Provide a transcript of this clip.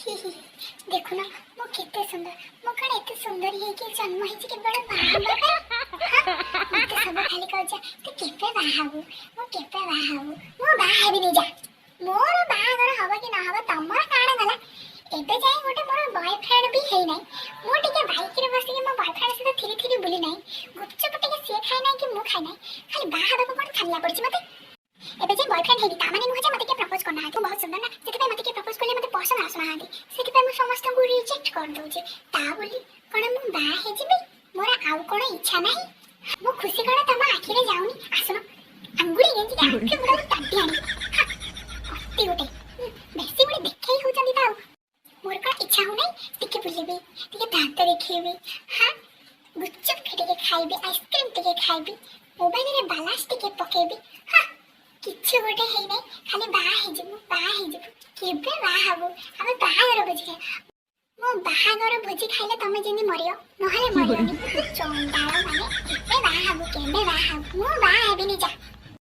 ହି ହି, ଦେଖୁନ ମୁଁ କେତେ ସୁନ୍ଦର। ମୁଁ କଣ ଏତେ ସୁନ୍ଦରୀ ହେଇକି ଜନ୍ମ ହେଇଛି କେବଳ ବାହା ହେବା ପାଇଁ? ହଁ, ମତେ ସବୁ ଖାଲି କହୁଛ, ତୁ କେବେ ବାହା ହବୁ, ମୁଁ କେବେ ବାହା ହବୁ। ମୁଁ ବାହା ହେବିନି ଯା। ମୋର ବାହାଘର ହବ କି ନ ହବ ତମର କାଣ ଗଲା? ଏବେ ଯାଇ ଗୋଟେ ମୋର ବୟଫ୍ରେଣ୍ଡ ବି ହେଇନାହିଁ। ମୁଁ ଟିକେ ବାଇକରେ ବସିକି ମୋ ବୟଫ୍ରେଣ୍ଡ ସହିତ ଥିରି ଥିରି ବୁଲି ନାହିଁ, ଗୁପଚୁପ ଟିକେ ସିଏ ଖାଇ ନାହିଁ କି ମୁଁ ଖାଇ ନାହିଁ, ଖାଲି ବାହା ହେବାକୁ କଣ ଛାନିଆ ପଡିଛି ମତେ। ଏବେ ଯାଇ ବୟଫ୍ରେଣ୍ଡ ହେଇନି, ତା ମାନେ ନୁହେଁ ଯେ ମତେ କିଏ ପ୍ରପୋଜ କରୁନାହାନ୍ତି। ମୁଁ ବହୁତ ସୁନ୍ଦର ନା, ସେଥିପାଇଁ ମତେ କିଏ ପ୍ରପୋଜ କଲେ ମତେ ପସନ୍ଦ ଆସୁନାହାନ୍ତି। ସେଥିପାଇଁ ମୁଁ ସମସ୍ତଙ୍କୁ ରିଜେକ୍ଟ କରିଦଉଛି। ତା ବୋଲି କଣ ମୁଁ ବାହା ହେଇଯିବି? ମୋର ଆଉ କଣ ଇଚ୍ଛା ନାହିଁ? ମୋ ଖୁସି କଣ ତମ ଆଖିରେ ଯାଉନି? ଆସୁନ, ଆଙ୍ଗୁଳି ଗେଞ୍ଜିକି ଆଖି ଗୁଡାକୁ ତାଟି ଆଣିବି। ହା, ଅତି ଗୋଟେ ବେଶୀ ଗୋଟେ ଦେଖେଇ ହଉଛନ୍ତି ତ। ଆଉ ମୋର କଣ ଇଚ୍ଛା ହଉନାହିଁ ଟିକେ ବୁଲିବି, ଟିକେ ଦାନ୍ତ ଦେଖେଇବି, ହଁ, ଗୁପଚୁପ ଟିକେ ଖାଇବି, ଆଇସ୍କ୍ରିମ ଟିକେ ଖାଇବି, ମୋବାଇଲରେ ବାଲାନ୍ସ ଟିକେ ପକେଇବି? ହଁ, କିଛି ଗୋଟେ ହେଇନାହିଁ, ଖାଲି ବାହା ହେଇଯିବୁ, ବାହା ହେଇଯିବୁ। କେବେ ବାହା ହବୁ? ଆମେ ବାହାଘର ଭୋଜି ଖାଇବା। ମୋ ବାହାଘର ଭୋଜି ଖାଇଲେ ତମେ ଯେମିତି ମରିବ, ନହେଲେ ମରିବନି। ଚଣ୍ଡାଳ ମାନେ, କେବେ ବାହା ହବୁ, କେବେ ବାହା ହବୁ? ମୁଁ ବାହା ହେବିନି ଯା।